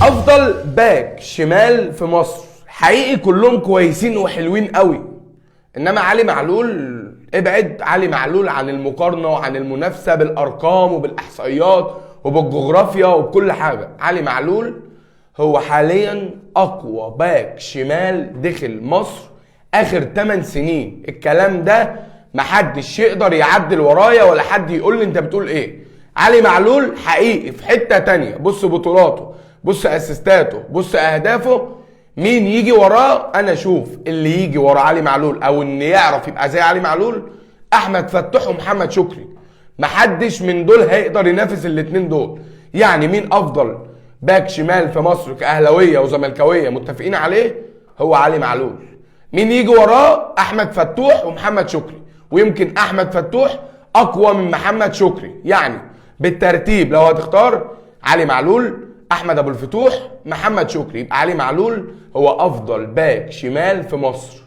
افضل باك شمال في مصر حقيقي كلهم كويسين وحلوين قوي، انما علي معلول ابعد علي معلول عن المقارنة وعن المنافسة بالارقام وبالاحصائيات وبالجغرافيا وبكل حاجة. علي معلول هو حاليا اقوى باك شمال دخل مصر اخر 8 سنين. الكلام ده محدش يقدر يعدل ورايا ولا حد يقول لي انت بتقول ايه. علي معلول حقيقي في حتة تانية. بص بطولاته، بص اسيستاته، بص اهدافه. مين يجي وراه؟ انا اشوف اللي يجي ورا علي معلول او ان يعرف يبقى زي علي معلول احمد فتوح ومحمد شكري. محدش من دول هيقدر ينافس الاتنين دول. يعني مين افضل باك شمال في مصر كاهلاويه وزملكاويه متفقين عليه؟ هو علي معلول. مين يجي وراه؟ احمد فتوح ومحمد شكري، ويمكن احمد فتوح اقوى من محمد شكري. يعني بالترتيب لو هتختار علي معلول، احمد ابو الفتوح، محمد شكري، يبقى علي معلول هو افضل باك شمال في مصر.